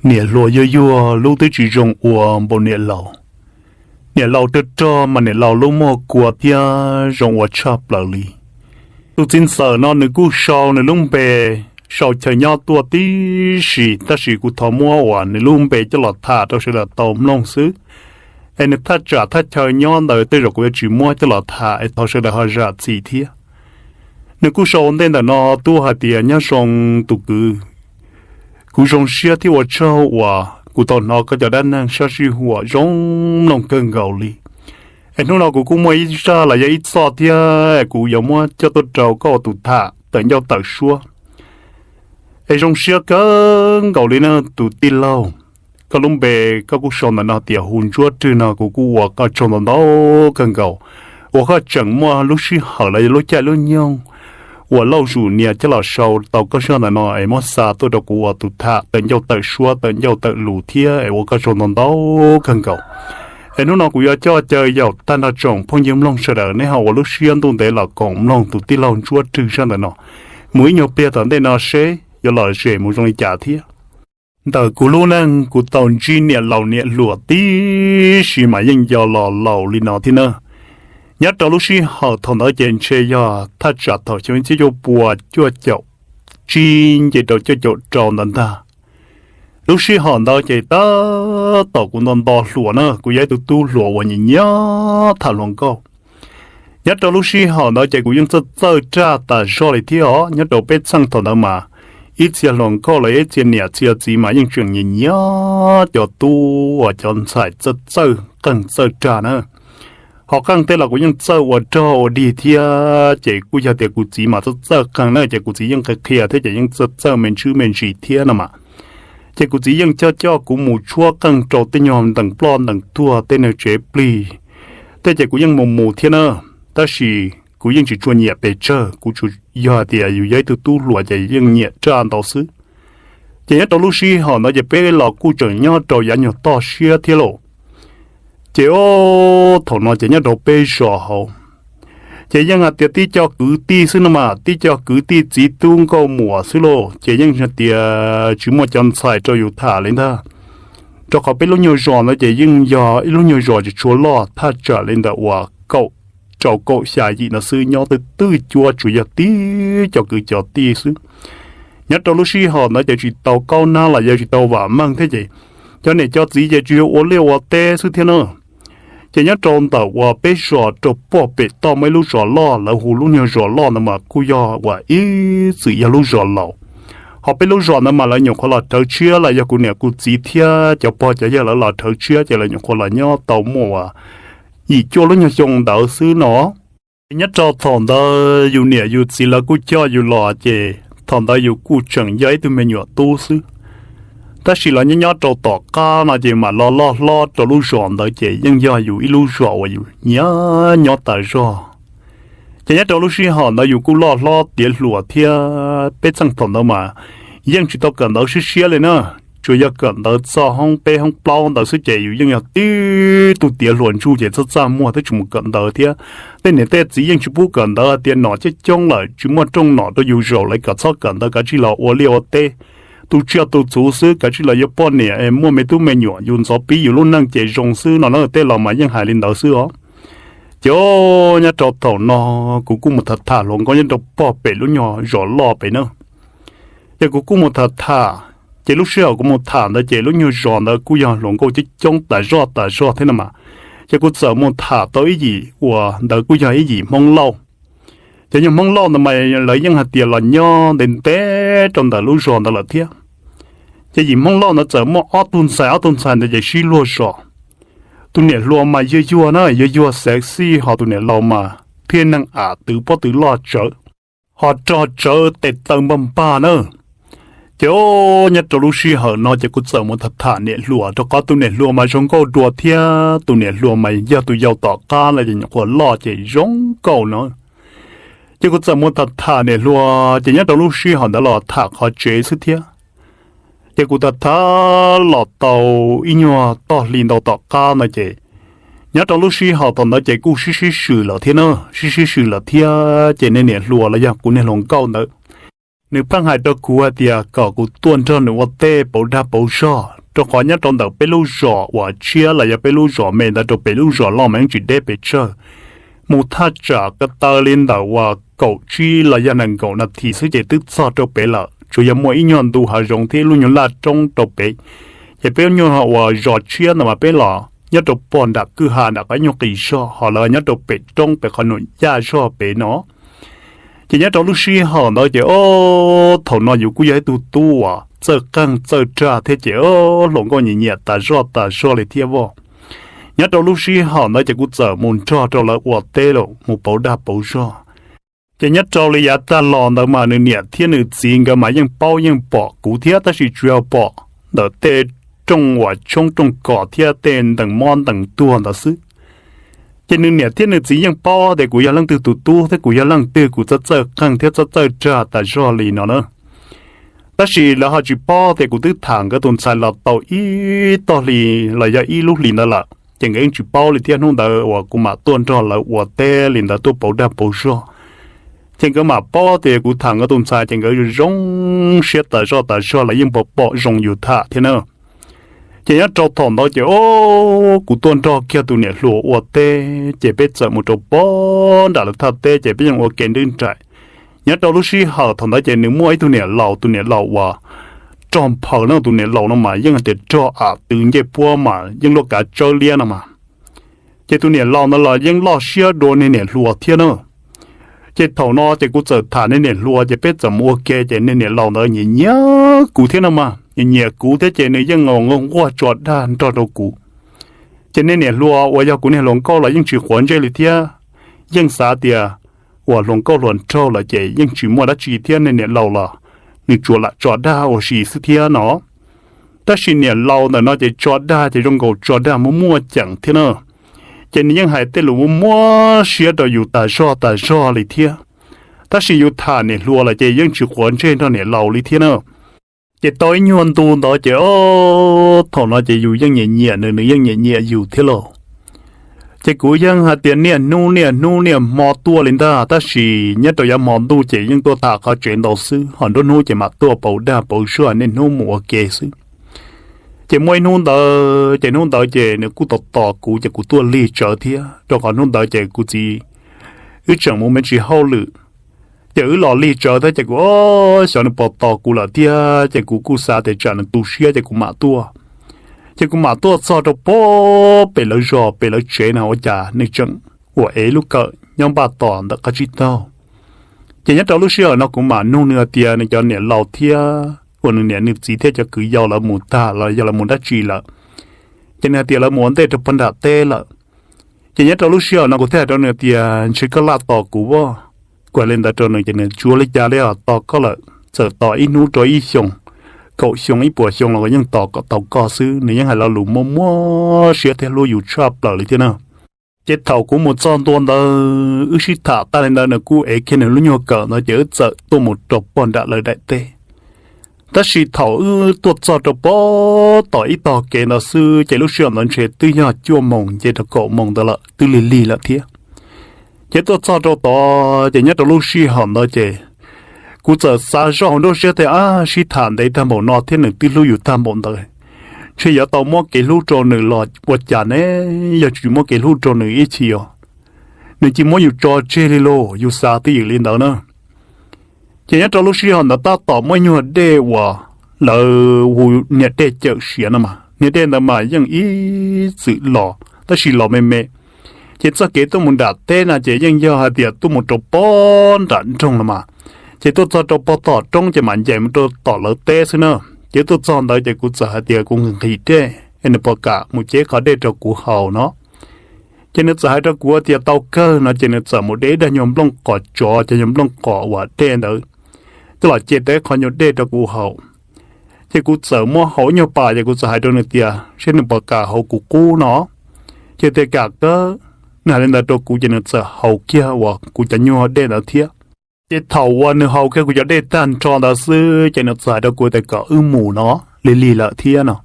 Niam hluas yuag yuag lub twb tsis zoo ua npaum niam laus. Niam laus rog rog mas niam laus lub muag kua thiab zoo ua tshaj plaws li. Tus txiv ntxawm no nws kuj sau nws lub npe, sau chaw nyob tuaj tib si, tab sis kuv thov muab uas nws lub npe coj los tham rau sawv daws tau mloog xwb. Es nws thaj tsam thaj chaw nyob ntawd tej zaum kuv yuav tsis muab coj los tham es thov sawv daws ho zam txim thiab. Nws kuj sau ntej ntawm no tuaj hais tias, nyob zoo tus kwv, kuv zoo siab thiab ua tsaug uas kuv tau hnov koj cov dab neeg sab sij huam zoo mloog kawg nkaus li. Es hnub no kuv kuj muaj ib zaj los yog ib txoj thiab kuv yuav muab coj tuaj rau koj ua tus tham tawm ncauj tawm suab. Es zoo siab kawg nkaus li na tus tij laug. Koj lub npe koj kuj sau ntawm no tias hu Ntsuab Rwg no, kuv kuj ua koj tsaug ntau ntau kawg nkaus uas koj tseem muaj lub sij hawm los yog lub caij lub nyoog uas lauj zus nias coj los sau tau koj zaj ntawm no es muab xa tuaj rau kuv ua tus tham tawm ncauj tawm suab tawm ncauj tawm lus thiab es ua koj tsaug ntau ntau kawg nkaus. Es hnub no kuv yuav coj caw yaum tag nrho tsoom phooj ywg mloog sawv daws nej ho ua lub siab ntuj ntev los koom mloog tus tij laug Ntsuab Rwg zaj ntawm no mus ib nyuag pliag tom ntej no seb yuav los zem mus zoo li cas thiab. Ntawm kuv lub neej kuv tau ntsib niam laus niam hluas tib si mas yeej yog los laus li no thiab na. Nyob rau lub sij hawm thaum ntawd ces ntshe yog thaj tsam thaum xyoo ib txhiab cuaj pua cuaj caum tsib nce rau cuaj caum rau ntawd ntag. Lub sij hawm ntawd ces tab tom kuv nto nto hluas na, kuv yog ib tug tub hluas uas nyiam nyiam tham hluas nkauj. Nyob rau lub sij hawm ntawd ces kuv yeej txawj txawj raj tas zog li thiab os. Nyob rau peb txheej thaum ntawd mas ib txhia hluas nkauj los yog ib txhia niam txhia txiv mas yeej tseem nyiam nyiam cov tub uas cov ntxhais txawj txawj qeej txawj raj na. Ho qeej tej los kuv yeej txawj ua rog ua dig thiab ces kuj yog tias kuv txiv mas txawj txawj qeej na ces kuv txiv yeej qhia qhia thiab ces yeej txawj txawj me ntsis me ntsis thiab no mas. Ces kuv txiv yeej coj coj kuv mus tshuab qeej rau tej nyuag ntees ploj ntees tuag tej neeg tsev plig tej ces kuv yeej mus mus thiab na. Tab sis kuv yeej tsis tshua nyiam pes tsawg, kuv tsuas yog hais tias yus yog ib tug tub hluas ces yeej nyiam raj ntau xwb. Ces nyob rau lub sij hawm ntawd ces peb los kuj tseem nyob rau yav nyuag toj siab thiab lauj. Ces thaum no ces nyob rau peb zos hauv ces yeej hais tias tib co kwv tij xwb no mas, tib co kwv tij txiv tub nkauj muam xwb lauj, ces yeej hais tias tsis muaj cov ntxhais rau yus tham li ntag. Rau qhov peb lub nyuag zos ntawd ces yeej yog ib lub nyuag zos tsis tshua loj, thaj tsam li ntawm uas kaum rau kaum xya yim no xwb, nyob twj twj cuab tsuas yog tib co kwv cov tij xwb. Nyob rau lub sij hawm ntawd ces tsis tau kaub nab los yog tsis tau vam meej thiab ces cov niam cov txiv ces tsuas yog ua liaj ua teb xwb thiab na. Ces nyob rau ntawm uas peb zos rau pog pem toj muaj ib lub zos loj, lawv hu lub nyuag zos loj ntawd mas kuj yog uas ib txwm yog lub zos laus. Ho peb lub zos ntawd mas lawv nyuam qhuav los rhawv tshiab los yog kuv niam kuv txiv thiab cov pog cov yawg lawv los rhawv tshiab ces lawv nyuam qhuav los nyob tau muaj uas yim cuaj lub nyuag xyoo ntawd xwb no. Nyob rau thaum ntawd yus niam yus txiv lawv kuj coj yus los ces thaum ntawd yus kuj tseem yog ib tug me nyuam tub xwb. Tab sis los nyob nyob rau tom qab no ces mam los loj hlob rau lub zos ntawd ces yeej yog yus ib lub zos uas yus nyiam nyob tas zog. Ces nyob rau lub sij hawm ntawd yus kuj loj hlob tiav hluas thiab peb txheej thaum ntawd mas yeej tsis tau kawm ntawv siab siab li na. Tsuas yog kawm ntawv txog hoob peb hoob plaub ntawd xwb ces yus yeej yog tib tug tiav hluas ntsuj ces txaj txaj muag twb tsis mus kawm ntawv thiab. Tej niam tej txiv yeej tsis pub kawm ntawv tias nom coob coob lawm tsis muaj rooj nom rau yus zaum lawv kom txhob kawm ntawv, kav tsij los ua liaj ua teb, tu tsiaj tu txhuv xwb, kav tsij los yuav poj niam muaj me tub me nyuam yus ntxov pib yus lub neej ces zoo xwb no na. Tej los mas yeej hais li ntawd xwb os. Ces nyob rau thaum no kuv kuj mus tham tham hluas nkauj nyob rau pog pem lub nyuag zos loj pem na. Ces kuv kuj mus tham tham, ces lub sij hawm kuv mus tham ntawd ces lub nyuag zos ntawd kuj yog hluas nkauj coob coob tas zog tas zog thiab no mas. Ces kuv txawm mus tham tau ib yim uas ntawd kuj yog ib yim Hmoob Lauj. Ces yog Hmoob Lauj ntawd mas lawv yeej hais tias los nyob ntev ntev rau ntawm lub zos ntawd lawm thiab. Ces yim Hmoob Lauj ntawd txawm muaj ob tug ntxhais, ob tug ntxhais ntawd ces sib luag zos. Tus niam hluas mas yuag yuag na, yuag yuag xev xij, ho tus niam laus mas thiaj neeg am twv pob tw loj tsawv, ho rog tsawv tes taw npag npag na. Ces nyob rau lub sij hawm no ces kuv txawm mus tham tham niam hluas, rau qhov tus niam hluas mas zoo nkauj dua thiab tus niam hluas mas yog tus yau tom qab no ces nyuam qhuav loj ces zoo nkauj no. Ces kuv txawm mus tham tham niam hluas ces nyob rau lub sij hawm ntawd los tham qhov tsev xwb thiab. Ces kuv tham tham los tau ib nyuag toj hli ntau tom qab no ces nyob rau lub sij hawm thaum ntawd ces kuj sib sib swm lawm thiab na, sib sib swm lawm thiab ces niag niam hluas los yog kuv niag hluas nkauj ntawd Nws pheej hais rau kuv hais tias kom kuv tuaj nrog nws ua teb pauv dag pauv zog, rau qhov nyob rau ntawm peb lub zos uas tshiab los yog peb lub zos me ntawd rau pem lub zos loj mas yeej tsis deb pes tsawg. Mus thaj tsam ko taw li ntawm uas kaum tsib los yog nees nkaum nas this xwb ces twb txog rau pem lawm, tsuas yog muaj ib nyuag ntu hav zoov thiab ib lub nyuag laj roob rau pem. Ces peb nyuag uas zos tshiab ntawd mas peb los nyob rau pog nram kwj ha nram qhov ib nyuag qis zog, ho lawv nyob rau pem roob pem qhov nuam yaj zog pem no. Ces nyob rau lub sij hawm ntawd ces o, thaum no yus kuj yog ib tug tub uas txawj qeej txawj rag thiab ces o, hluas nkauj nyiam nyiam tas zoj tas zog li thiab voj. Nyob rau lub sij hawm ntawd ces kuv txawm mus nrog rau lawv ua teb los mus pauv dag pauv zog. Ces nyob rau li yav tag los ntawd mas nws niam thiab nws txiv nkawd mas yeej paub yeej pom kuv thiab, tab sis tsuas yog pom ntawm tej rooj uas tshoob rooj kos thiab tej ntees mob ntees tuag ntawd xwb. Ces nws niam thiab nws txiv yeej paub tias kuv yog leej twg tus tub thiab kuv yog leej twg, kuv txawj txawj qeej thiab txawj txawj rag tas zog li no na. Tab sis lawv ho tsis paub tias kuv twb tham nkawd tus ntxhais los tau ib tog hli los yog ib lub hlis ntawd lawm, ces nkawd yeej tsis paub li thiab. Hnub ntawd uas kuv mam tuaj nrog lawv ua teb li ntawd tuaj pauv dag pauv zog, ces nkawd mam paub tias kuv tham nkawd tus ntxhais, ces nkawd zoo siab tas zoj tas zog, lawv yeej pom pom zoo yus tham thiab na. Ces nyob rau thaum ntawd ces o, kuv tuaj nrog kiag tus niam hluas ua teb ces peb txawm mus rau pog nram lawv thaj teb ces peb yeej ua ke nrib nraim. Nyob rau lub sij hawm thaum ntawd ces nws muaj ib tug niam laus, tus niam laus uas rog nphaws no, tus niam laus no mas yeej hais tias rog am tw ncej puab mas yeej luaj kav tsawb liab no mas. Ces tus niam laus ntawd los yeej loj siab dua niag niam hluas thiab na. Ces thaum no ces kuv txawm tham niag niam hluas ces peb txawm mus ua ke ces niag niam laus ntawd nyiam nyiam kuv thiab no mas, nyiam nyiam kuv thiab ces nws yeej nqus nquag tso dag nrog rau kuv. Ces niag niam hluas uas yog kuv niag hluas nkauj los yeej tsis quav ntsej li thiab, yeej xav tias uas hluas nkauj hluas nraug lawm ces yeej tsis muaj dab tsi thiab, niag niam laus los nws tsuas lam tso dag ua si xwb thiab no. Tab sis niam laus ntawm no ces tso dag ces zoo nkaus tso dag muaj muaj ceem thiab na. Ces nws yeej hais tej lus muaj muab siab rau yus tas zog tas zog li thiab. Tab sis yus tham niam hluas lawm ces yeej tsis quav ntsej nrog niam laus li thiab na. Ces tau ib nyuag ntu ntawd ces o, thaum no ces yus yeej nyiam nyiam nws, nws yeej nyiam nyiam yus thiab lauj. Ces kuv yeej hais tias niaj hnub niaj hnub niaj hmo tuaj li ntag, tab sis nyob rau yav hmo ntuj ces yeej tuaj tham qhov tsev ntau xwb, ho nruab hnub ces mam tuaj pauv dag pauv zog niaj hnub mus ua ke xwb. Ces muaj ib hnub ntawd ces hnub ntawd ces nws kuj tos tos kuv ces kuv tuaj lig tsawv thiab, rau qhov hnub ntawd ces kuv txiv wb tseem mus me ntsis hauj lwm. Ces wb los lig tsawv thiab ces kuv o, xyov nws puas tos kuv lawm thiab ces kuv kuj xav tias tsam nws tu siab ces kuv mam tuaj. Ces kuv mam tuaj txog rau pem lawv zos pem lawv tsev no ua cas nws tseem uas ev lub kawm nyob npaj tos ntawm qab tsib taug. Ces nyob rau lub sij hawm no kuv mam nug nws hais tias nws cov niam laus thiab uas nws niam nws txiv thiab cov kwv yau lawv mus tag los yog lawv mus dab tsi lawm. Ces nws hais tias lawv mus ua ntej rau pog nram teb lawm. Ces nyob rau lub sij hawm no kuv thiaj hais rau nws tias ntshe koj laj tos kuv as. Kuv hais li ntawd rau nws ces nws tsuav li cas li os, tos koj lawm txawm tos ib hnub rau ib xyoos, kaum xyoo ib puas xyoo los yeej tos kom tau koj xwb. Nws yeej hais lo lus muaj muab siab thiab hlub yus tshaj plaws li thiab na. Ces thaum kuv mus txog ntua ntawd wb sib tham tag li ntawd nws kuj ev kiag nws lub nyuag kawm ntawd ces wb txawm tuaj mus rau pog nram lawv daim teb. Tab sis thaum wb tuaj txog rau pog tom ib tog kev ntawd xwb ces lub sij hawm ntawd ntshe twb yog cuaj moos nce rau kaum moos ntawd lawm, twb lig lig lawm thiab. Ces tuaj txog rau tod ces nyob rau lub sij hawm ntawd ces kuv txawm xav zoj hauv nruab siab tias ab, sib tham ntev tag npaum no thiab nws twb hlub yus tag npaum ntawd, ntshe yuav tau muab kev hlub rau nws los ua cas ne, yog tsis muab kev hlub rau nws ib chim os, nws cia muab yus tso tseg li lauj, yus xav twj ywm li ntawd na. Ces nyob rau lub sij hawm ntawd tab tom muaj ib nyuag dej uas lawv hu niag dej cawm siav no mas, niag dej ntawd mas yeej ib txwm los tab sis los me me. Ces txoj kev tuaj mus nram teb no ces yeej yog hais tias tuaj mus rau pog nram nroog no mas, ces tuaj txog rau pog tom roob ces mam ncaim mus rau tom lawv teb xwb na. Ces tuaj txog ntawd ces kuv txawm hais tias kuv nqhis dej es nws puas kam mus ce qhov dej rau kuv haus no. Ces nws txawm hais rau kuv tias tau kawg no ces nws txawm mus de ib daig nyuag nplooj qos tsov, cov nyuag nplooj qos uas dej ntawd twb los ce tau ib qho nyuag dej rau kuv haus. Ces kuv txawm muab haus ib nyuag pas ces kuv txawm hais rau nws tias seb nws puas kam haus kuv qub no. Ces tias kam kawg. Nws hais li ntawd rau kuv ces nws txawm haus kiag uas kuv cov nyuag dej ntawd thiab. Ces thaum uas nws haus kiag kuv cov dej tag nrho ntawd xwb ces nws txawm hais rau kuv tias kom wb mus no, lig lig lawm thiab no.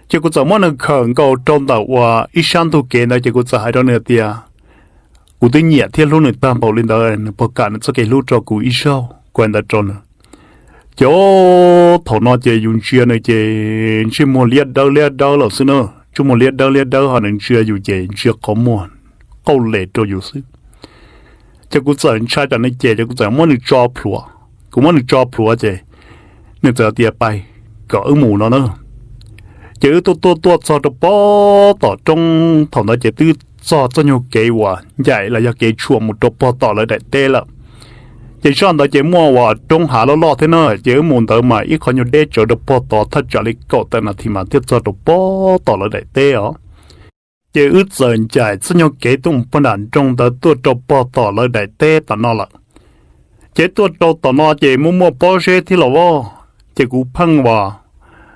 Ces kuv txawm muab nws khawm nkaus rau ntawm uas ib sab ntug kev ntawd ces kuv txawm hais rau nws tias kuv twb nyiam thiab hlub nws tag npaum li ntawd, nws puas kam nws txoj kev hlub rau kuv ib zaug, kuv hais ntawd rau nws. Ces thaum no ces yus ntsia nws ces ntsej muag liab dawb liab dawb lawm xwb na, ntsej muag liab dawb liab dawb ho nws ntsia yus ces ntsia qhov muag qauj les rau yus xwb. Ces kuv txawm ntshai tsam nws cem ces kuv txawm muab nws tso plhuav. Kuv muab nws tso plhuav ces nws txawm tias pais, kom wb mus no na. Ces wb tuaj tuaj tuaj txog rau pog tom roob, thaum ntawd ces twb txog txoj nyuag kev uas ncaim los yog kev tshuam mus rau pog tom lawv daim teb lawm. Ces zaj ntawd ces muaj uas roob hav loj loj thiab na, ces wb mus ntawd mas ib qho nyuag deb tsawv rau pog tod thaj tsam li kaum tawm nas this mas thiaj txog rau pog tom lawv daim teb os. Ces wb txawm ncaim txoj nyuag kev tuaj mus pog nram nroog ntawd tuaj rau pog tom lawv daim teb tom no lawm. Ces tuaj rau tom no ces muaj muaj pob zeb thiab los as, ces kuv pheej uas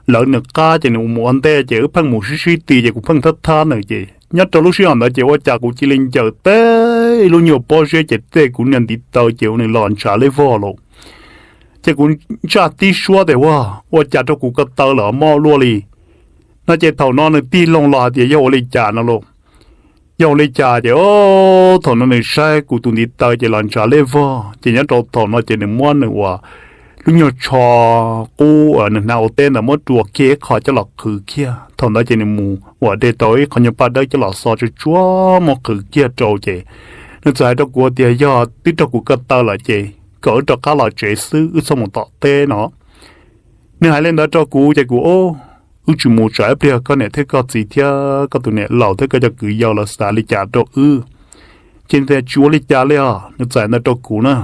lawv nws qab ces nws mus ua ntej ces wb pheej mus sib sib ti ces kuv pheej thab thab nws ces nyob rau lub sij hawm ntawd ces ua cas kuv cia li ncaws teb lub nyuag pob zeb ces tej kuv niag ntiv taw ces ua nws los ntshav liab vog lawm. Ces kuv ntsaj tib suab tias ua, ua cas rau kuv ko taw lawm mob luaj li no ces thaum no nws tig loo los hais tias yog ua li cas no lauj. Yog ua li cas ces thaum no nws saib kuv tus ntiv taw ces los ntshav liab vog ces nyob rau thaum no ces nws muab nws uas lub nyuag tsho qub nws hnav ua teb ntawd muab rua kiag ib qho coj los qhwv kiag. Thaum ntawd ces nws mus uas de tau ib qho nyuag paj dawb coj los xo tsuag tsuag muab qhwv kiag rau ces nws txawm hais rau kuv tias yog twb raug kuv ko taw lawm ces kom wb rov qab los tsev xwb, wb txhob mus tom teb no. Nws hais li ntawd rau kuv ces kuv, wb tsis mus tsam ib pliag koj niam thiab koj txiv thiab koj tus niam laus thiab koj cov kwv yau lawv xav li cas rau wb. Ces nws tias tsis ua li cas li os, nws txawm ntawd rau kuv na.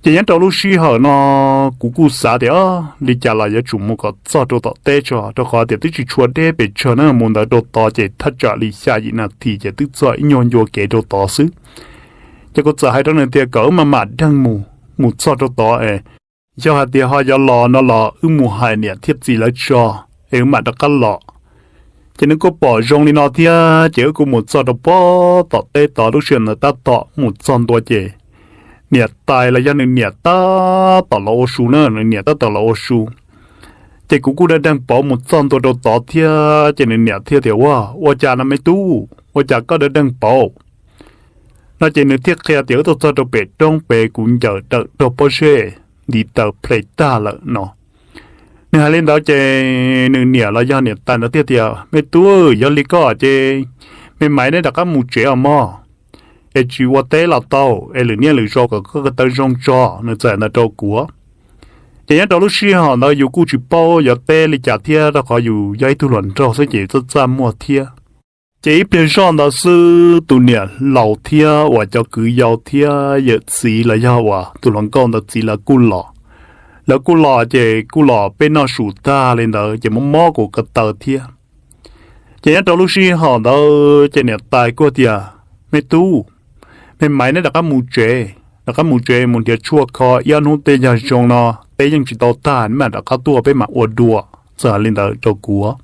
Ces nyob rau lub sij hawm no kuv kuj xav tias li cas los yuav tsum mus kom txog rau tom teb tso, rau qhov tias twb tsis tshua deb pes tsawg na, mus ntawd rau tod ces thaj tsam li xya yim nas this ces twb txog ib nyuag ncua kev rau tod xwb. Ces kuv txawm hais rau nws tias kom wb maj mam deeg mus, mus txog rau tod es yog hais tias ho yuav los no los wb mus hais niam thiab txiv lawv tso es wb mam rov qab los. Ces nws kuj pom zoo li no thiab ces wb kuj mus txog rau pog tom teb tod, lub sij hawm ntawd tab tom mus txog ntua ces niam tais los yog nws niam tab tom los ua su na, nws niam tab tom los ua su. Ces kuv kuj deeg deeg pauv mus txog ntua rau tod thiab ces nws niam thiaj tias ua, ua cas no me tub, ua cas koj deeg deeg pauv no ces nws thiaj qhia tias wb tuaj txog rau pem roob pem kuv ncaws dawm raug pob zeb, ntiv taw ple tag lawm no. Nws hais li ntawd ces nws niam los yog niam tais ntawd thiaj tias me tub, yog li koj ces me maiv neb rov qab mus tsev os mog, es tsis ua teb los tau, es lwm niaj lwm zaus kom koj ko taw zoo tso, nws txawm ntawd rau kuv. Ces nyob rau lub sij hawm ntawd yus kuj tsis paub yuav teb li cas thiab, rau qhov yus yog ib tug hluas nraug xwb ces txaj txaj muag thiab. Ces ib pliag zoj ntawd xwb tus niam laus thiab uas cov kwv yau thiab yawm txiv los yog uas tus hluas nkauj ntawd txiv lawv kuj los. Lawv kuj los ces kuj los peb noj su tag li ntawd ces mob mob kuv ko taw thiab. Ces nyob rau lub sij hawm ntawd ces niam tais kuj tias me tub, me maiv neb rov qab mus tsev, rov qab mus tsev mus nrhiav tshuaj kho ib ob hnub tej yog zoo no, teb yeej tsis tau tag, neb mam rov qab tuaj peb mam ua dua. Txawm li ntawd rau kuv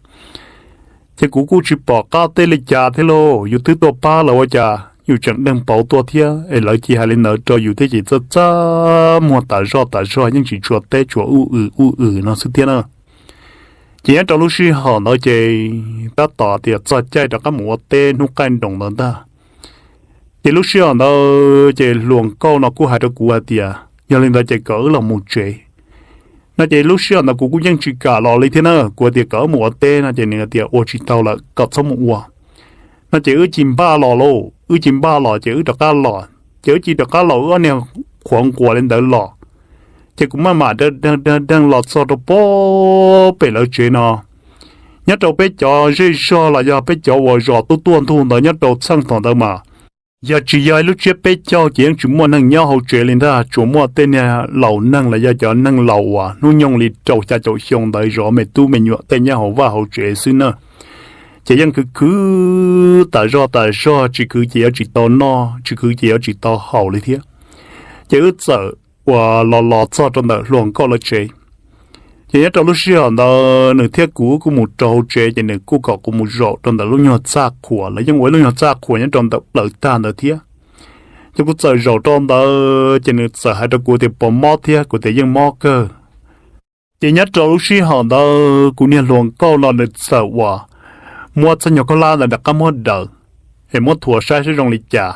ces kuv kuj tsis pom qab teb li cas thiab lauj, yus twb tuaj pab lawv ua cas yus tseem deeg pauv tuaj thiab es lawv cia hais li ntawd rau yus thiab ces txaj txaj muag tas zoj tas zog yeej tsis tshua teb tsuas ub ws ub ws no xwb thiab na. Ces nyob rau lub sij hawm ntawd ces tab tom tias txog caij rov qab mus ua teb hnub qaij nroos ntawd ntag. Ces lub sij hawm ntawd ces hluas nkauj no kuj hais rau kuv hais tias yog li ntawd ces kom wb los mus tsev no ces lub sij hawm ntawd kuv kuj yeej tsis kam los li thiab na, kuv tias kom wb mus ua teb no ces nws tias ua tsis tau lawm kom txhob mus ua no ces wb cia npaj los lauj, wb cia npaj los ces wb rov qab los, ces wb cia rov qab los wb ob niag qhuav nquas li ntawd los. Ces kuv maj mam deeg deeg los txog rau pem lawv tsev no. Nyob rau peb cov zej zog los yog peb cov uas zos tuaj tuaj ntug ntawd nyob rau txheej thaum ntawd mas yog tsis yog ib lub tsiab peb caug ces yeej tsis muaj neeg nyob hauv tsev li ntag, tsuas muaj tej niag laus neeg los yog cov neeg laus uas hnub nyoog li rau xya caum xyoo ntawd zov me tub me nyuam tej nyob hauv vaj hauv tsev xwb na. Ces yeej khwv khwv tas zog tas zog, tsis khwv ces yuav tsis tau noj, tsis khwv ces yuav tsis tau haus li thiab. Ces wb txawm uas los los txog rau ntawm hluas nkauj lawv tsev. Ces nyob rau lub sij hawm ntawd nws thiab kuv kuj mus rau hauv tsev ces nws kuj kom kuv mus zaum rau ntawm lub nyuag txaj qhuas, lawv yeej ua ib lub nyuag txaj qhuas nyob rau ntawm plaws tag ntawd thiab. Ces kuv txawm zaum rau ntawd ces nws txawm hais rau kuv tias puas mob thiab, kuv tias yeej mob kawg. Ces nyob rau lub sij hawm ntawd kuv niag hluas nkauj no nws txawm uas muab txoj nyuag khaub hlab ntawd rov qab muab daws es muab thuav saib saib zoo li cas.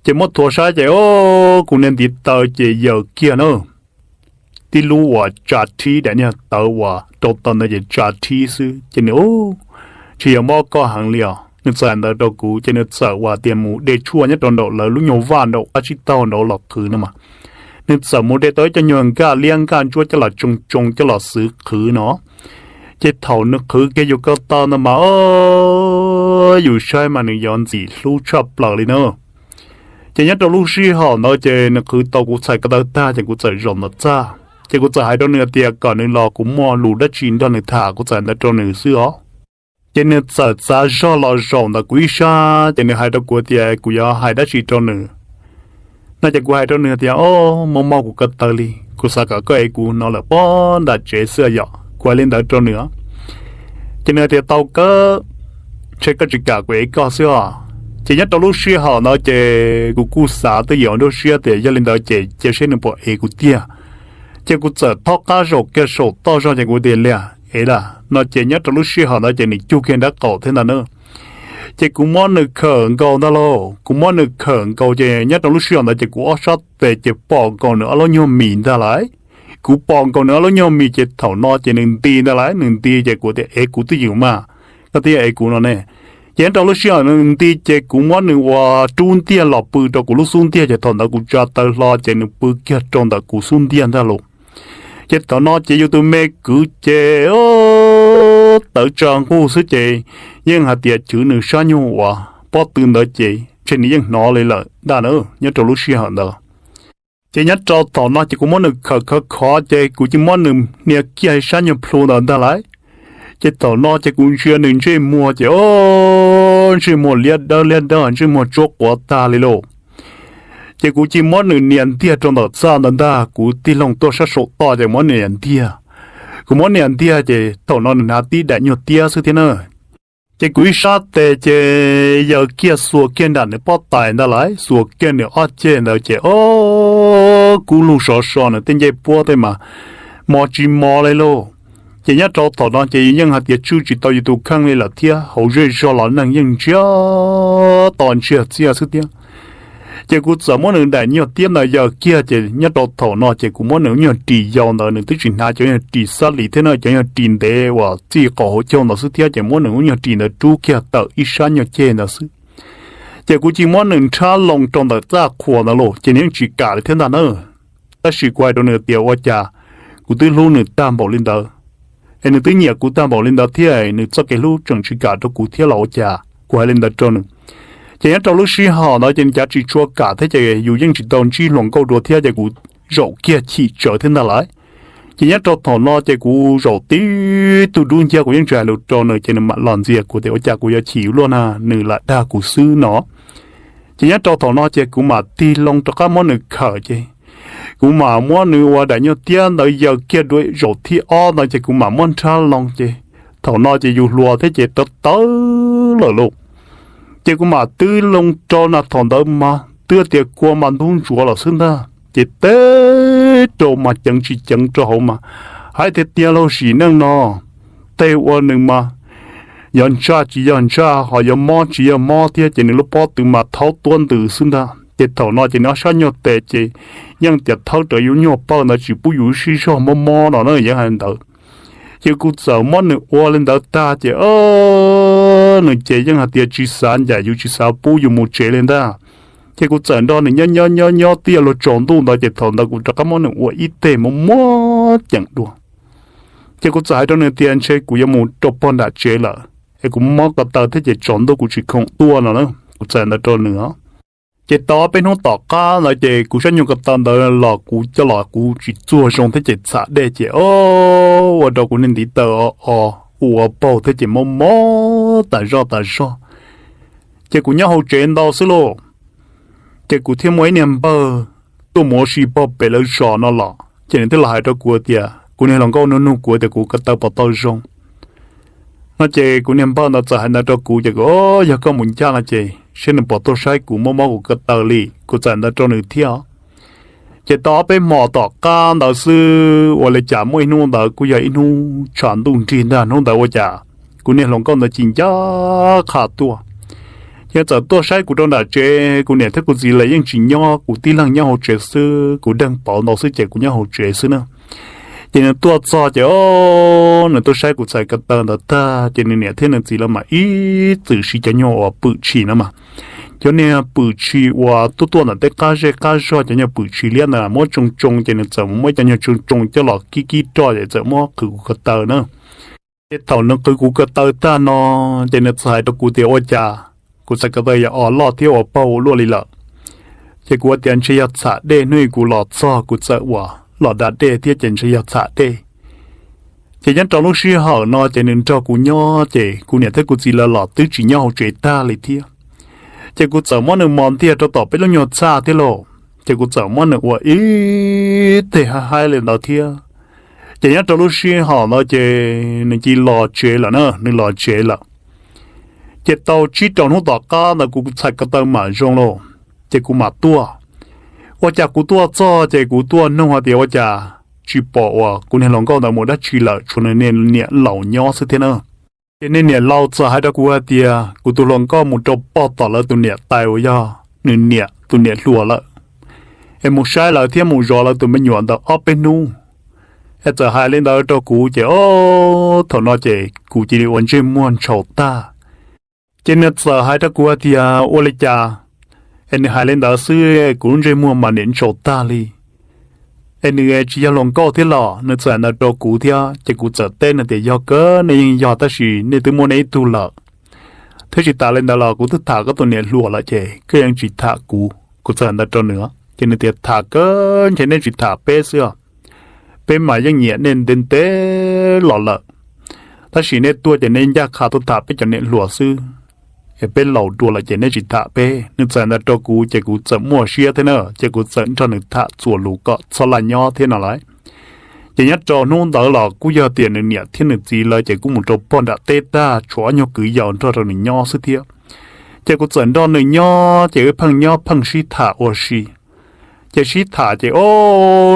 Ces muab thuav saib ces o, kuv niag ntiv taw ces yaws kiag na. tib lub uas tsa thib daim niag tawv uas rau taw ntawd ces tsa thib xwb ces nws, u, tsis yog mob koj heev li os. Nws txawm hais ntawd rau kuv ces nws txawm uas tias mus de tshuaj nyob rau nraum lawv lub nyuag vaj nraum qab tsib taug nraud los qhwv no mas. Nws txawm mus de tau ib co nyuag nkaj liab nkaj ntsuab coj los tsoo tsoo coj los xwv qhwv no. Ces thaum nws qhwv kiag yus ko taw ntawd mas, o, yus saib mas nws yuav ntxim hlub tshaj plaws li na. Ces nyob rau lub sij hawm ntawd ces nws qhwv tau kuv txhais ko taw tag ces kuv txawm zaum ntawm txaj ces kuv txawm hais rau nws tias kom nws los kuv muaj lus dab tsi nrog nws tham, kuv txawm hais ntawd rau nws xwb os. Ces nws txawm txav zog los zaum ntawm kuv ib sab ces nws hais rau kuv tias kuv yuav hais dab tsi rau nws no ces kuv hais rau nws tias, o, mob mob kuv ko taw li, kuv xav kom koj ev kuv no lawm pob nram tsev xwb yom, kuv hais li ntawd rau nws. Ces nws hais tias tau kawg, ntshe koj tsis kam kuv ev koj xwb os. Ces nyob rau lub sij hawm ntawd ces kuv kuj xav twj ywm nruab siab tias yog li ntawd ces cia seb nws puas ev kuv tiag. Ces kuv txawm thaub qab zaum kiag saum toj zog ces kuv tias lias ev lawm no ces nyob rau lub sij hawm ntawd ces nws cug kiag nraub qaum thiab ntag na. Ces kuv muab nws khawm nkaus ntag lauj, kuv muab nws khawm nkaus ces nyob rau lub sij hawm ntawd ces kuv ob sab tes ces pom nkaus nws ob lub nyuag mis ntag lauj. Kuv pom nkaus nws ob lub nyuag mis ces thaum no ces nws nti ntag lauj, nws nti ces kuv tias ev kuv twj ywm mas, koj twb yog ev kuv no ne. Ces nyob rau lub sij hawm nws nti ces kuv muab nws ua rub ntiag los pw rau kuv lub xub ntiag ces thaum ntawd kuv tsa taw hlo ces nws pw kiag rau ntawm kuv xub ntiag ntag lauj. Ces thaum no ces yus tus me kwv ces tawv tsa nquj xwb ces yeej hais tias chwv nws sab nyuag uas pob tw ntawd ces ntshe nws yeej hnov li lawm ntag na nyob rau lub sij hawm ntawd. Ces nyob rau thaum no ces kuv muab nws khawm khov khov ces kuv cia muab nws hnia kiag sab nyuag plhu ntawd ntag lauj. Ces thaum no ces kuv ntsia nws ntsej muag ces, o, ntsej muag liab dawb liab dawb, ntsej muag tsuab quav tag li lauj. Ces kuv cia muab nws nias ntiag rau ntawm txaj ntawd ntag, kuv tig loo tuaj sab saum toj ces muab nias ntiag. Kuv muab nias ntiag ces thaum no nws hnav tib daim nyuag tiab xwb thiab na. Ces kuv ib sab tes ces yaws kiag xuas kiag nram nws pob tais ntag lauj, xuas kiag nws ob ceg ntawd ces, o, kub lug sov so nws tej ncej puab tej mas mos tsis mos li lauj. Ces nyob rau thaum no ces yus yeej hais tias tswj tsis tau yus tus kheej li lawm thiab, hauv zej zog los neeg yeej ntsiag to ntsiag txiaj xwb thiab. Ces kuv txawm muab nws daim nyuag tiab ntawd yaws kiag ces nyob rau thaum no ces kuv muab nws nyuag ris yau ntawd, nws twb tsis hnav cov nyuag ris xab lis thiab no, cov nyuag ris ntev uas txij qaum hauv caug ntawd xwb thiab, ces muab nws lub nyuag ris ntawd rub kiag tawm ib sab nyuag ceg ntawd xwb. Ces kuv cia muab nws nrhab loo rau ntawm txaj qhua ntawd lauj, ces nws yeej tsis kam li thiab ntag na. Tab sis kuv hais rau nws tias ua cas kuv twb hlub nws tag npaum li ntawd, es nws twb nyiam kuv tag npaum li ntawd thiab, nws txoj kev hlub tseem tsis kam rau kuv thiab los ua cas, kuv hais li ntawd rau nws. Ces nyob rau lub sij hawm ntawd ces nws cav tsis tshua kam thiab ces yus yeej tsis tau ntsib hluas nkauj dua thiab ces kuv zaum kiag chim tsawv thiab ntag lauj. Ces nyob rau thaum no ces kuv zaum tib tug dub nciab kuv yeej tsis hais lus rau nws ces nws mam los ntxias kuv tias ua cas kuv yuav chim luaj na, nws lam dag kuv xwb no. Ces nyob rau thaum no ces kuv mam tig loo rov qab muab nws khawm ces kuv mam muab nws ua daim nyuag tiab ntawd yaws kiag dua zaum thib ob ntawd ces kuv mam muab nrhab loo ces thaum no ces yus hluas thiab ces tawv tawv lawm lauj. Ces kuv mam twb loo rau na thaum ntawd mas twb tias kua mas ntub ntsuav lawm xwb ntag ces teb rau mas ceev tsis ceev rau hauv mas hais tias tiag lauj sim neej no tej ua nws mas yog ntsaj tsis yog ntsaj ho yog mob tsis yog mob thiab ces nws lub pob tw mas thaub tuab ntws xwb ntag ces thaum no ces nws ob sab nyuag tes ces yeej tias thawb rawv yus nyuag pawg ntawd tsis pub yus sib zog mob mob no na yeej hais ntawd. Ces kuv txawm muab nws ua li ntawd tag ces nws ces yeej hais tias tsis xav ncaim yus tsis xav pub yus mus tsev li ntag. Ces kuv txawm nrog nws nyob nyob nyob nyob twb yuav luag tsaus ntuj ntawd ces thaum ntawd kuv rov qab muab nws ua ib teg muab muab ceem dua. Ces kuv txawm hais rau nws tias ntshe kuv yuav mus rau pog nram tsev lawm es kuv mob ko taw thiab ces tsaus ntuj kuv tsis khoom tuaj no na, kuv txawm ntawd rau nws. Ces tau peb hnub tom qab ntawd ces kuv sab nyuag ko taw ntawd los kuv coj los kuv tsis txuag zoo thiab ces txham dej ces o ua rau kuv niag ntiv taw o ua paug thiab ces mob mob tas zoj tas zog. Ces kuv nyob hauv tsev ntau xwb lauj. Ces kuv thiaj muaj ib niag npawg tuaj mus ua si pog pem lawv zos no los ces nws thiaj los hais rau kuv tias kuv niag hluas nkauj nug nug kuv tias kuv ko taw puas tau zoo no ces kuv niag npawg ntawd txawm hais ntawd rau kuv ces kuv, yog koj mus ncaj no ces seb nws puas tuaj saib kuv mob mob kuv ko taw li, kuv txawm ntawd rau nws thiab. Ces tau ob peb hmo tom qab ntawd xwb ua li cas muaj ib hnub ntawd kuj yog ib hnub tshav ntuj nrig ntag, hnub ntawd ua cas kuv niag hluas nkauj ntawd ci ncaj qha tuaj. Ces txawm tuaj saib kuv rau nram tsev, kuv niam thiab kuv txiv lawv yeej tsis nyob, kuv tib leeg nyob hauv tsev xwb, kuv deeg pauv ntau xwb ces kuv nyob hauv tsev xwb na. Ces nws tuaj txog ces o, nws tuaj saib kuv txhais ko taw ntawd tag ces nws niam thiab nws txiv lawv mam ib txwm siv cov nyuag uas pwm tshis no mas, cov niag pwm tshis uas tuaj tuaj ntawm tej qab zej qab zog, cov nyuag pwm tshis liab ntawd muab tsoo tsoo ces nws txawm muab cov nyuag tsoo tsoo coj los kib kib roj ces txawm muab qhwv kuv ko taw na. Ces thaum nws qhwv kuv ko taw tag no ces nws txawm hais rau kuv tias ua cas kuv txhais ko taw yog o loj thiab ua paug ua luaj li lawm. Ces kuv tias ntshe yog txham dej, hnub kuv los txog kuv txawm uas los da dej thiab ces ntshe yog txham dej. Ces nyob rau lub sij hawm no ces nws nrog kuv nyob ces kuv niam thiab kuv txiv lawv los twb tsis nyob hauv tsev tag li thiab. Ces kuv txawm muab nws mos ntiag rau tom peb lub nyuag txaj thiab lauj, ces kuv txawm muab nws ua ib teg haib haib li ntawd thiab. Ces nyob rau lub sij hawm ntawd ces nws cia li los tsev lawm na, nws los tsev lawm. Ces tau tsib rau hnub tom qab ntawd kuv txhais ko taw mam zoo lauj, ces kuv mam tuaj. Ua cas kuv tuaj txog ces kuv tuaj nug hais tias ua cas tsis pom uas kuv niag hluas nkauj ntawd mus dab tsi lawm, tshuav nws niam laus nyob xwb thiab na. Ces niag niam laus txawm hais rau kuv hais tias kuv tus hluas nkauj mus rau pog tom lawv tus niam tais uas yog nws niam tus niam hluas lawm, es mus saib lawv thiab mus zov lawv tus me nyuam ntawd ob peb hnub. Es txawm hais li ntawd rau kuv ces o, thaum no ces kuv cia li ua ntsej muag ntshau tag. Ces nws txawm hais rau kuv hais tias ua li cas es nws hais li ntawd xwb, kuv lub ntsej muag mas niam ntshau tag li. Es nws tsis yog hluas nkauj thiab los? Nws txawm hais ntawd rau kuv thiab ces kuv txawm teb nws tias yog kawg, nej yeej yog tab sis nej twb muaj nej ib tug lawm. Thiab tsis tas li ntawd los kuv twb tham koj tus niam hluas lawm ces koj yeej tsis tham kuv. Kuv txawm hais ntawd rau nws ces nws tias tham kawg, ntshe nej tsis tham peb xwb os. Peb mas yeej nyiam nej ntev ntev los lawm, tab sis nej tuaj ces nej ncaj qha tuaj tham peb cov niam hluas xwb. Es peb laus dua lawm ces nej tsis tham peb. Nws txawm hais ntawd rau kuv ces kuv txawm muaj siab thiab na, ces kuv txawm nrog nws tham txuas lus kom txhob laj nyob thiab no lauj. Ces nyob rau hnub ntawd los kuj yog tias nws niam thiab nws txiv lawv ces kuj mus rau pog nram teb tag, tshuav ob nyuag kwv yau nrog rau nws nyob xwb thiab. Ces kuv txawm nrog nws nyob ces wb pheej nyob pheej sib tham ua si. Ces sib tham ces o,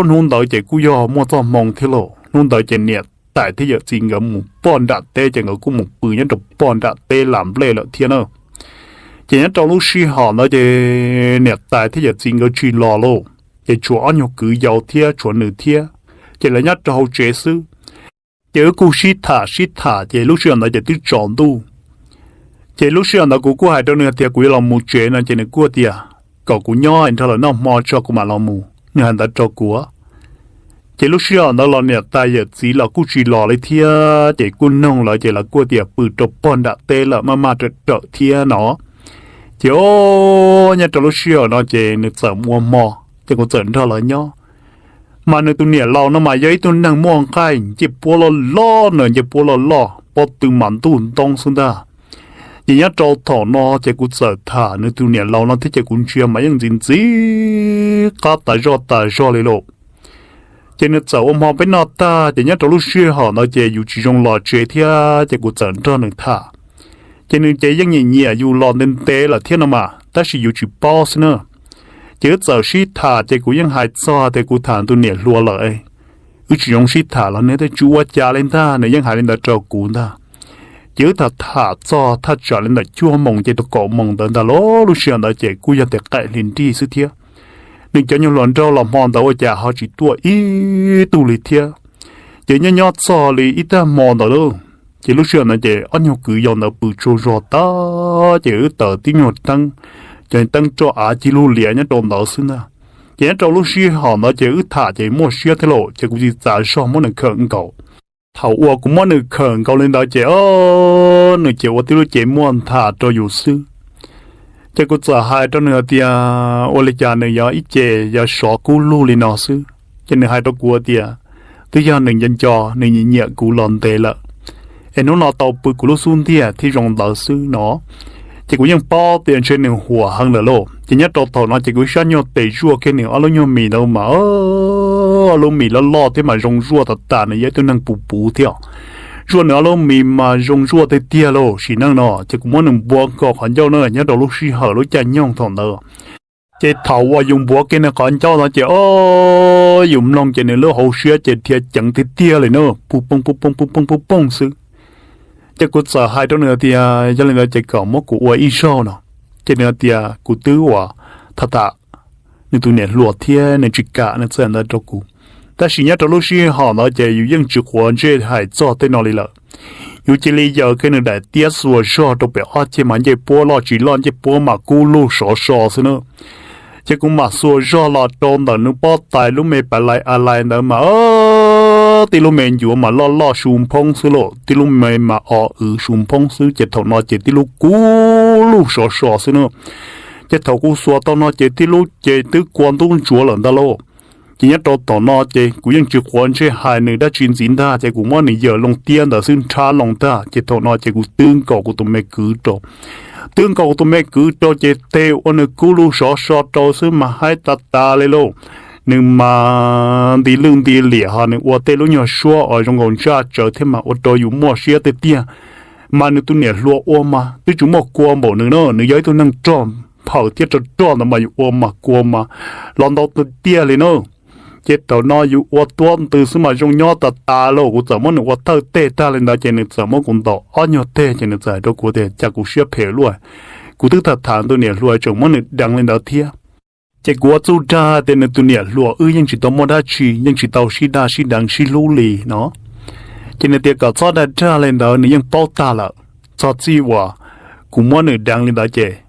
hnub ntawd ces kuj yog muaj txoj hmoo thiab lauj. Hnub ntawd ces niam tais thiab yawm txiv nkawd mus pog nram teb ces nkawd kuj mus pw nyob rau pog nram teb las nplej lawm thiab na. Ces nyob rau lub sij hawm ntawd ces niam tais thiab yawm txiv nkawd tsis los lauj, ces tshuav ob nyuag kwv yau thiab tshuav nws thiab, ces lawv nyob rau hauv tsev xwb. Ces wb kuj sib tham sib tham ces lub sij hawm ntawd ces twb tsaus ntuj. Ces lub sij hawm ntawd kuv kuj hais rau nws tias kuv yuav los mus tsev no ces nws kuj tias kom kuv nyob nrog lawv noj hmo tso kuv mam los mus, nws hais ntawd rau kuv. Ces lub sij hawm ntawd los niam tais yawm txiv los kuj tsis los li thiab ces kuj noog lawv ces lawv kuj tias pw rau pog nram teb lawm maj maj rawm rawm thiab no. Ces o, nyob rau lub sij hawm no ces nws txawm ua hmo, ces kuv txawm nrog lawv nyob. Mas nws tus niam laus no mas yog ib tug neeg muaj nqaij, ncej puab loj loj na, ncej puab loj loj, pob tw mas ntuj ntoob xwb ntag. Ces nyob rau thaum no ces kuv txawm tham nws tus niam laus no thiab ces kuv ntsia mas yeej ntxim ntxim qab tas zog tas zog li lauj. Ces nws txawm ua hmo peb noj tag ces nyob rau lub sij hawm ntawd ces yus tsis zoo los tsev thiab ces kuv txawm nrog nws tham. Ces nws ces yeej nyiam nyiam yus los ntev ntev lawm thiab no mas tab sis yus tsis paub xwb na. Ces wb txawm sib tham ces kuv yeej hais txog tias kuv tham tus niam hluas lawm, wb tsis zoo sib tham los nws twb tsis ua cas li ntag, nws yeej hais li ntawd rau kuv ntag. Ces wb tham tham txog thaj tsam li ntawm cuaj moos ces tau kaum moos ntawd ntag lauj, lub sij hawm ntawd ces kuj yog tias qaim hli nrig xwb thiab. Nws cov nyuag hluas nraug los hmo ntawd ua cas ho tsis tuaj ib tug li thiab. Ces nyob nyob txog li ib tag hmo ntawd lauj, ces lub sij hawm ntawd ces ob nyuag kwv yau ntawd pw tsaug zog tag ces wb taws tib nyuag teeb, cov teeb roj av cia li lias nyob rau ntawd xwb ntag. Ces nyob rau lub sij hawm ntawd ces wb tham ces muaj siab thiab lauj, ces kuv tsis txav zog muab nws khawm nkaus. Thaum uas kuv muab nws khawm nkaus li ntawd ces o, nws ces ua tib lub cev muaj ntha rau yus xwb. Ces kuv txawm hais rau nws hais tias ua li cas nws yog ib ce yuav sov kub lug li no xwb. Ces nws hais rau kuv tias twb yog nws nco nco nws nyiam nyiam kuv los ntev lawm, es hnub no tau pw kuv lub xub ntiag thiaj zoo ntawd xwb no. Ces kuv yeej paub tias ntshe nws huam heev lawm lauj. Ces nyob rau thaum no ces kuv ib sab nyuag tes zuaj kiag nws ob lub nyuag mis ntawd mas ob lub mis loj loj thiab mas zoo zuaj tas tas, nws yog ib tug neeg puv puv thiab. Zuaj nws ob lub mis mas zoo zuaj tiag tiag lauj. Sim neej no ces kuv muab nws npuav nkaus qhov ncauj na, nyob rau lub sij hawm lub caij nyoog thaum ntawd. Ces thaum uas yus npuav kiag nws qhov ncauj no ces o, yus mloog ces nws lub hauv siab ces dhia ceev tiag tiag li na, puj pooj puj pooj puj pooj puj pooj xwb. Ces kuv txawm hais rau nws tias yog li ntawd ces kom muab kuv ua ib zaug no. Ces nws tias kuv twb uas tham tham nws tus niam hluas thiab nws tsis kam, nws txawm ntawd rau kuv. Tab sis nyob rau lub sij hawm ntawd ces yus yeej tsis quav ntsej hais txog tej no li lawm. Yus cia li yaws kiag nws daim tiab xuas zog rau pem ob ceg mas ncej puab loj tsis loj ncej puab mas kub lug sov so xwb na. Ces kuv mam xuas zog los rau ntawm nws pob tais lub me pas lais a lais ntawd mas tib lub me ncuav mas loj loj su nphoob xwb lauj, tib lub me mas o w su nphoob xwb ces thaum no ces tib lub kub lug sov so xwb na. Ces thaum kuv xuas tau no ces tib lub ces twb kua ntub ntsuav lawm ntag lauj. Ces nyob rau thaum no ces kuv yeej tsis quav ntsej hais nws dab tsi ntxiv ntag ces kuv muab nws yaws loo tiab ntawd xwb nrhab loo ntag ces thaum no ces kuv twb nkaus kuv tus me kwv rau. Twb nkaus kuv tus me kwv rau ces tes ua nws kub lug sov so rau xwb mas haib tas tas li lauj. Nws mas nti lwj nti liam ho nws ua tej lub nyuag suab uas zoo nkaus ntsaj tsawv thiab mas ua rau yus muaj siab tiag tiag. Mas nws tus niam hluas ua mas twb tsis muaj kua npaum nws na, nws yog ib tug neeg rog phawm thiab rog rog ntawd mas yus ua mas kua mas los ntau tiag tiag li na. Ces thaum no yus ua tuab ntws xwb mas zoo nyob tas tas lauj, kuv txawm muab nws ua thawj teg tag li ntawd ces nws txawm muab kuv ntaus ob nyuag teg ces nws txawm hais rau kuv tias cas kuv siab phem luaj. Kuv twb tham tham tus niam hluas tseem muab nws deev li ntawd thiab. Ces kuv ua txuj dag tias nws tus niam hluas wb yeej tsis tau muaj dab tsi, yeej tsis tau sib daj sib deev sib hlub li no. Ces nws tias kom txhob dag dag li ntawd, nws yeej paub tag lawm. Txog txij uas kuv muab nws deev li ntawd ces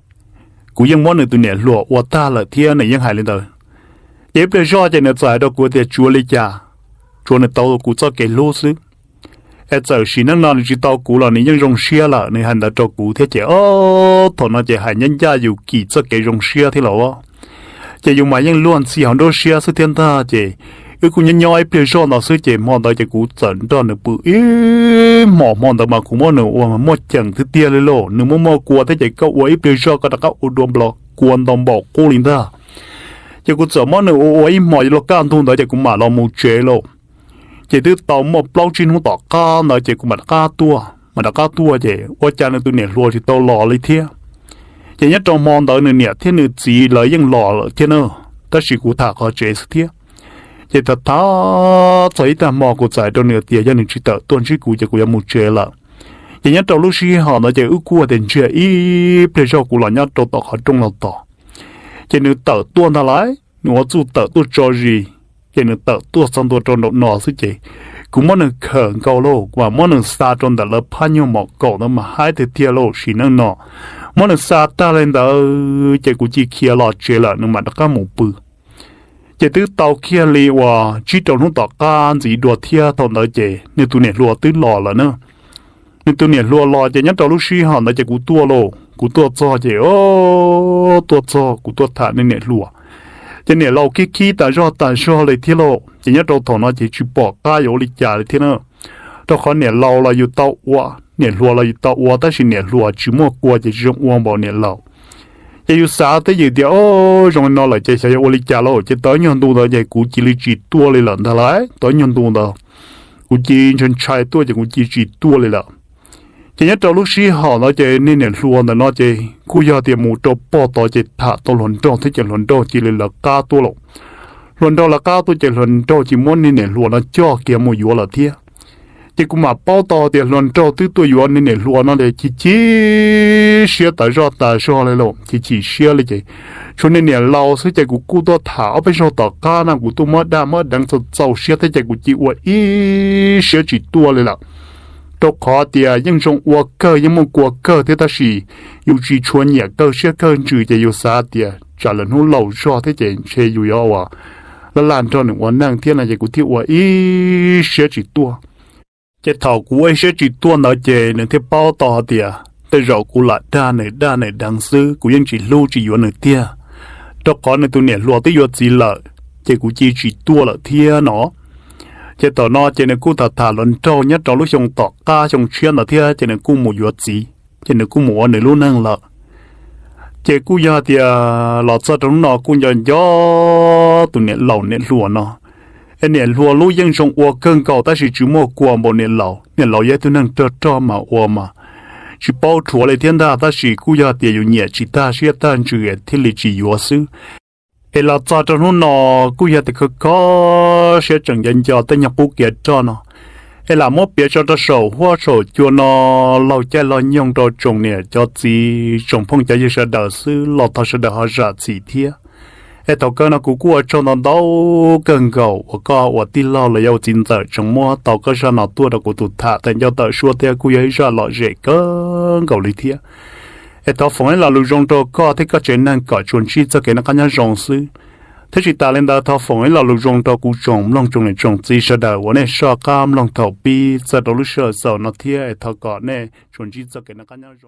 kuv yeej muab nws tus niam hluas ua tag lawm thiab nws yeej hais li ntawd. Ces ib pliag zoj ces nws txawm hais rau kuv tias tsuav li cas, tsuav nws tau kuv txoj kev hlub xwb. Es txawm sim neej no nws tsis tau kuv los nws yeej zoo siab lawm, nws hais ntawd rau kuv thiab ces o, thaum no ces hais ncaj ncaj yus kim txoj kev zoo siab thiab los. Ces yus mas yeej luag ntxhi hauv nruab siab xwb thiab ntag ces wb kuj nyob nyob ib pliag zoj ntawd xwb ces hmo ntawd ces kuv txawm nrog nws pw ib hmos, hmo ntawd mas kuv muab nws ua muaj ceem tiag tiag li lauj, nws muaj muaj kua thiab ces koj ua ib pliag zoj koj rov qab ua dua nplo kua ntau npaum qub li ntag. Ces kuv txawm muab nws ua ua ib hmos yuav luag kaj ntug ntawd ces kuv mam los mus tsev lauj. Ces twb tau muaj plaub tsib hnub tom qab ntawd ces kuv mam rov qab tuaj, mam rov qab tuaj ces ua cas nws tus niam hluas tsis tau los li thiab. Ces nyob rau hmo ntawd nws niam thiab nws txiv lawv yeej los lawm thiab na, tab sis kuv tham qhov tsev xwb thiab. Ces tham tham txog ib tag hmo kuv txawm hais rau nws tias yog nws tsis tawm tuaj ntsib kuv ces kuv yuav mus tsev lawm. Ces nyob rau lub sij hawm ntawd ces wb kuj tias ntsiag ib pliag zog kuv los nyob rau tom qhov rooj no tos. Ces nws tawm tuaj ntag lauj, nws ua txuj tawm tuaj tso zis. Ces nws tawm tuaj txog ntua rau nraum no xwb ces kuv muab nws khawm nkaus lauj, kuv mam muab nws xa rau ntawm lawv phab nyuag mom kaum ntawd mas haib tiag tiag lauj sim neej no. Muab nws xa tag li ntawd ces kuv cia khiav los tsev lawm, nws mam rov qab mus pw. Ces twb tau kiag li uas tsib rau hnub tom qab ntxiv dua thiab thaum ntawd ces nws tus niam hluas twb los lawm na. Nws tus niam hluas los ces nyob rau lub sij hawm ntawd ces kuv tuaj lauj, kuv tuaj txog ces o, tuaj txog kuv tuaj tham nws niam hluas. Ces niam laus khib khib tas zog tas zog li thiab lauj, ces nyob rau thaum no ces tsis pom qab yuav ua li cas li thiab na. Rau qhov niam laus los yus tau ua, niam hluas los yus tau ua, tab sis niam hluas tsis muaj kua ces tsis zoo ua npaum niam laus. Ces yus xav twj ywm tias o, zoo li no lawm ces xyov yuav ua li cas lauj, ces tau ib nyuag ntu ntawd ces kuv cia li tsis tuaj li lawm ntag lauj, tau ib nyuag ntu ntawd kuv cia li ntshai ntshai tuaj ces kuv cia li tsis tuaj li lawm. Ces nyob rau lub sij hawm ntawd ces niag niam hluas ntawm no ces kuj yog tias mus rau pog tod ces tham tau hluas nraug thiab ces hluas nraug cia li lawv qab tuaj lauj. Hluas nraug lawv qab tuaj ces hluas nraug cia muab niag niam hluas no coj kiag mus yuav lawm thiab. Ces kuv mam paub tau tias hluas nraug twb tuaj yuav niag niam hluas no ces chim chim siab tas zoj tas zog li lauj, chim chim siab li ces tshuav niag niam laus xwb ces kuv kuj tuaj tham ob peb zaug tom qab no kuv tuaj muab daj muab deev txaus txaus siab thiab ces kuv cia ua ib siab tsis tuaj li lawm. Rau qhov tias yeej zoo ua kawg yeej muaj kua kawg thiab tab sis yus tsis tshua nyiam kawg siab kawg ntsws ces yus xav tias tsam lwm hnub laus zog thiab ces ntshe yus yuav ua laj laj nrog nws ua neej thiab no ces kuv thiaj ua ib siab tsis tuaj. Ces thaum kuv ua ib siab tsis tuaj ntawd ces nws thiaj paub tau hais tias tej zaum kuv lam dag nws daj nws deev xwb, kuv yeej tsis hlub tsis yuav nws tiag, rau qhov nws tus niam hluas twb yuav txiv lawm, ces kuv cia tsis tuaj lawm thiab no. Ces thaum no ces nws kuj tham tham hluas nraug nyob rau lub xyoo tom qab xyoo tshiab ntawd thiab ces nws kuj mus yuav txiv, ces nws kuj mus ua nws lub neej lawm. Ces kuj yog tias los txog rau hnub no kuj nco nco tus niam laus niam hluas no. Es niam hluas lub yeej zoo ua kawg nkaus tab sis tsis muaj kua npaum niam laus. Niam laus yog ib tug neeg rog rog mas ua mas tsis paub rhuav li thiab ntag, tab sis kuj yog tias yus nyiam tsis tag siab tag ntsws thiaj li tsis yuav xwb. Es los txog rau hnub no kuj yog tias kho kho siab tseem nco nco tej nyuag qub kiav rog no, es lam muab piav tso rau saum huab saum cua no laug caij laug nyoog rau tsoom niam cov txiv tsoom phooj cov ywg sawv daws xwb los thov sawv daws ho zam txim thiab. Es thaum kawg no kuv kuj ua tsaug ntau ntau kawg nkaus uas koj ua tij laug los yog ua txiv ntxawm tseem muab tau koj zaj no tuaj rau kuv tus tham tawm ncauj tawm suab thiab kuj yog ib zaj lom zem kawg nkaus li thiab. Es thov foom ib lo lus zoo rau koj thiab koj tsev neeg kom tsuas ntsib txoj kev noj qab nyob zoo xwb. Thiab tsis tas li ntawd thov foom ib lo lus zoo rau kuv tsoom mloog tsoom niam tsoom txiv sawv daws uas nej soj qab mloog thaum pib txog rau lub sij hawm xaus no thiab es thov kom nej tsuas ntsib txoj kev noj qab nyob zoo.